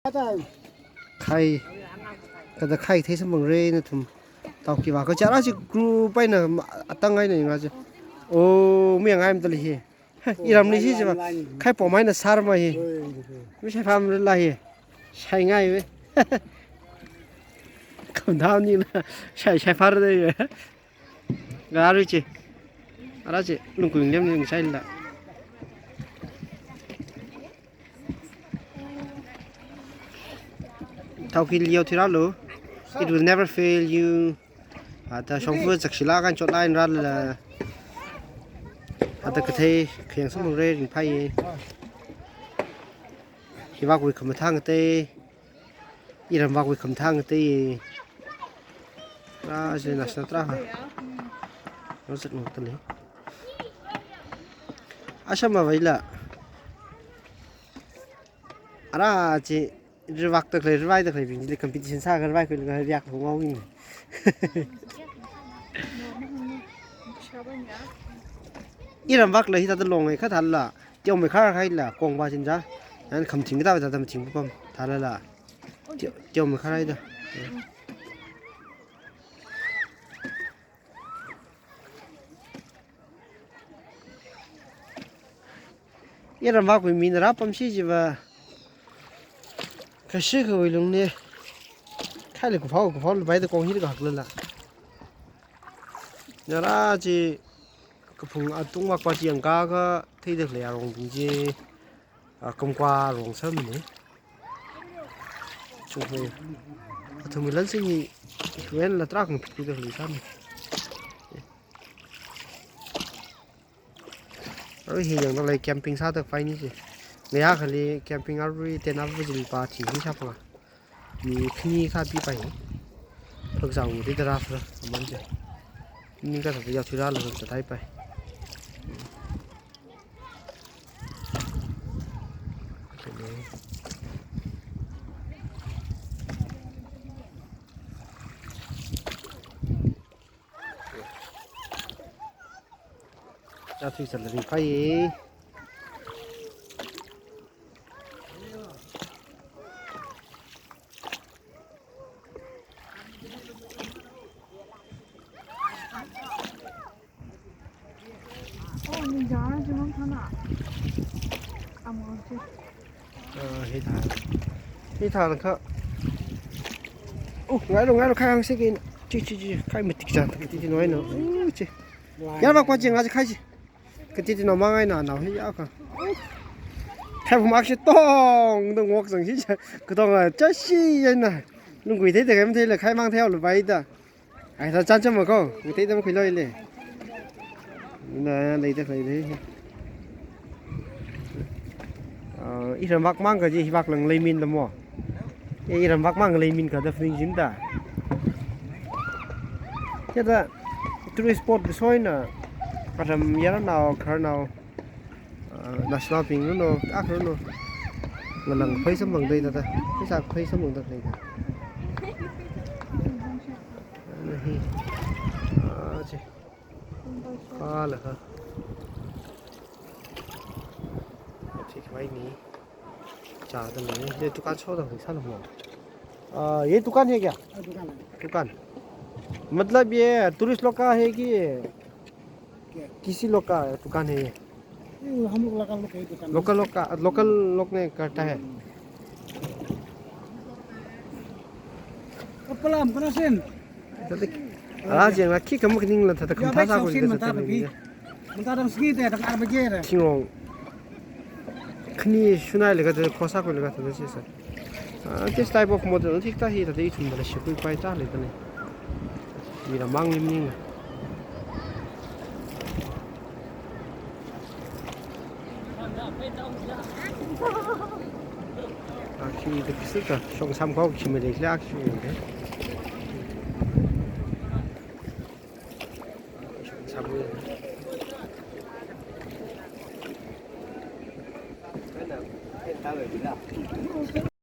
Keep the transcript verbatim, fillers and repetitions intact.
Khai, kada khai thei samphangre nathum. Thaoki vak kachara chi group eina ma-, atang eina yanga chi. Oh, mi ngai mtali hi. Iramli hi chi va. Khai pom eina sar ma hi. Mi shai pham la hi. Shai ngai ve. Come down ni la. Shai, shai phar de ve. Gari chi. Ara chi, lungkui lem ni shai la. Thaoki leo thira lo. It will never fail you. Ada shongfa zakshila kan chot line ra la. Ada kathei khayang samphangre ringphai. Hi vak wui khamathang te. Iram vak wui khamathang te. Ra je nasna tra ha. Rosat ngok tali. Asam ma vaila. Ara chi rivak tak le, rivai tak le, bing le competition sa ka rivai khuilaga riak hong wau ni. Iram vak le hi ta ta long e kha thal la. Teo me khar khai la kong ba chin ja. Nan kham thing ta ta ma thing pam. Thal la. Teo, teo me khar ai da. Iram vak wui mi nara pam shi jiva. Kashi kawui lung ne. Khai le kuphao, kuphao le bai da kong hi ka hak la la. Nara chi kaphung atung vak pa chi yang ka ka thei da le arong bing chi. A, kamkwa rong sam ne. Chung hoi. Athum lan sing hi wen la trak ng pik da le sam. Arui hi yang dong lai camping sa tak fai ni si. Ngaya khali camping arui tent arui jil pa thi hi sa pa. Mi khini kha pi pai. Phak zau ri da ra phra aman je. Ni ka sa ya thira lo sa tai pai. Chā thui sālari phāi. Oh, ninja, jumang thana. Amo, chi. Ah, hi thā. Hi thā na kha. Uh, ngailu, ngailu, khai hāngsi kin. Chi, chi, chi, khai matik chān, kati ti noi no. Uh, chi. Yar ba kwa chi, ngā chi khai chi. Kati ti no ma ngai na, nao hi ya kha. Khai bu mak shi tong, dong wok zang hi cha. Ka tong a, cha shi ya na. Lungkui thei thei khai mathei le, khai mang thei au le bai da. Ai, thā chān chān ma ko, mathei da makhui loi le. Na, lei da khai le. Ah, iram vak mang kaji, hi vak lang leimin da mo. E, iram vak mang leimin ka da fling jin da. Ya da, tourist spot bu soi na, aram yara nao, khar nao, ah, national bing runo, ak runo. Ngalang phai samphang dai da da. Pisa phai samphang da dai da. Ana hi. Ah, chi. Kha la kha. Chi khavai ni. Cha da le. Ye dukan cho da sa lo mo. Ah, ye dukan hai kya? Ah, dukan hai. Dukan. Matlab ye tourist log ka hai ki? Kya? Kisi log ka dukan hai ye? ये हम लोग लोकल लोग है दुकान। लोकल लोग का, लोकल लोग ने करता है। कपड़ा हमको ना Sen. Ara jeng la khi kam kning la thada kam thā sā ko. Mantā dang sgi te dang arba ge re. Thingrong. Khani shunai le ka de khosa ko le ka thada sisa. Ah, this type of model thik ta hi thada ithum da la shikui pai ta le ta ne. Ira mang lim ning. Akhi de kisa ka shong sam ko khi me de la khi de. Shong sam ko